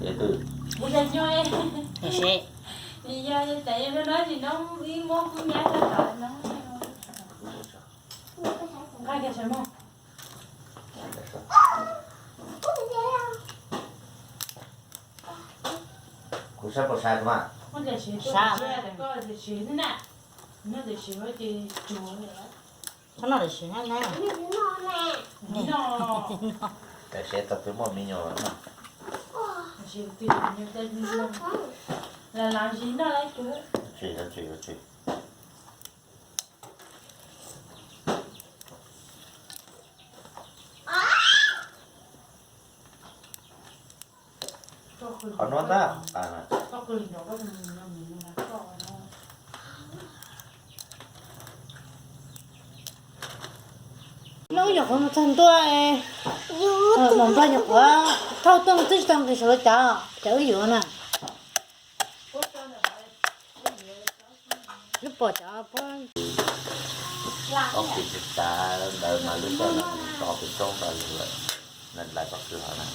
Kuv yog nyuj, yog tas yog no tsis no ib muab kuv nyab rau tom no. Nqa kiag sawv mog. Kuv sab puas sab mas? Koj tias siv na, no tias siv ces tsuag. Koj noj tias siv na. Tias siv tau twb muaj me nyuam lawm na. Tsis, tsis, tsis. Qhov no ntag. Lub nyuam qhuav mus txog ntua, mos nplog nyuam qhuav thauj tuaj twb tsis tau nqis saum lawv cov, cov wb yuav na. Lub pom cov puab. Ob kis tsis tas ntawd mas lub coj no tso pem roob ntawd lawm, lawv koj kws hov na.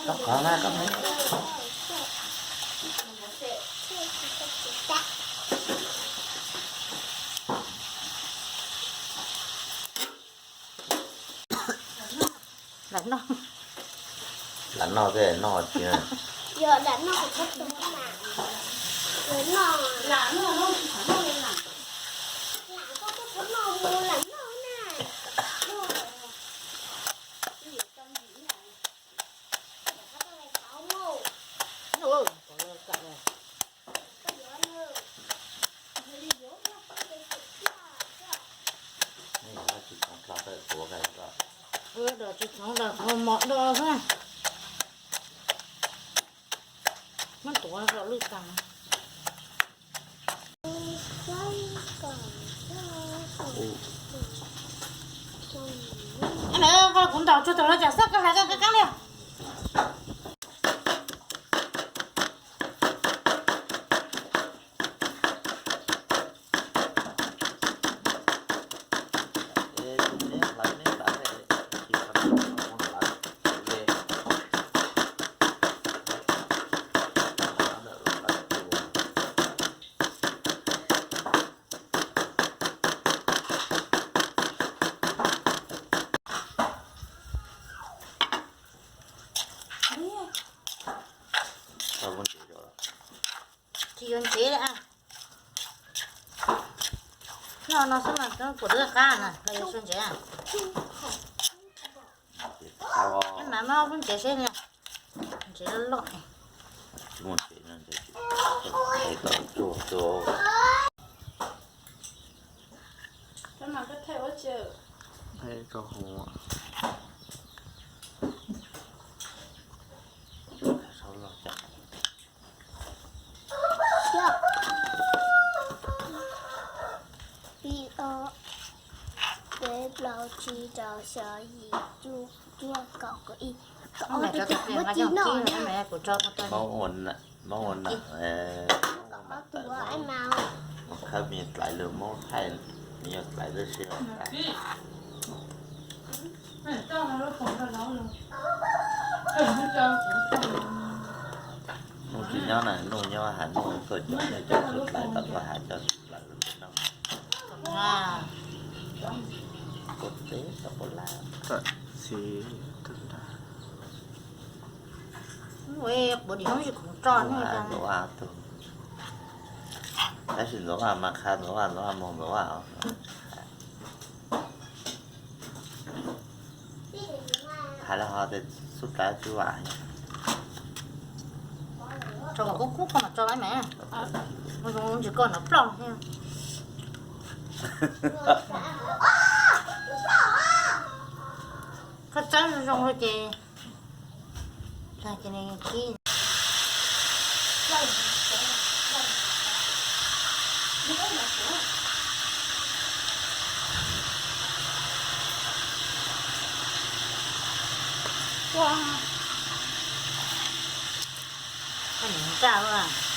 Rau qhov na koj. Lam noj. Lam noj tej noj tsis. Yog lam noj kuv txhob tu mas. Lam noj, lam noj, lam noj, lam koj txhob noj mus lam noj na. Tsis txhoov dog tsis txhoov dog txhoov mov dog xwb. Muab tuav kom lwj tas. Kuv ntaus tsuag tau los tsam xab koj hlais koj kab li. Tsis yuav ntsev li a. Noj no xwb mas puas twb qab na los yuav sua ntsev. Mas muab lub ntsev seb, ntsev loj loj. Peb plaub tsib rau xya yim cuaj cuaj kaum kaum ib kaum ob tug ces muab tsis noj na. Mob ua nam, mob ua nam, mob ua nam tawm, mus khawb me tlaiv lug mob thaij me nyuam tlaiv lub sij hawm tas. Nuj tsis nyob na, nuj nyob has nuj tuaj cov nyob coj txhua tlaiv tom koj has coj txhua tlaiv lub no. Kuv teb tau puas laj. Quav dim hoob tsis khoom tso ne. Tab sis Ntxoov Vaj mas qha Ntxoov Vaj, Ntxoov Vaj moog Ntxoov Vaj. Hais lawv ho tes xub tlaiv tsis vam. Tso kom kub kub koj mam tso lawm mas. Mus zoo ntsis koj nov ploj thiab. Koj txawb zoo zoo li ces, ces nws kib. Ua, koj nws Tau a.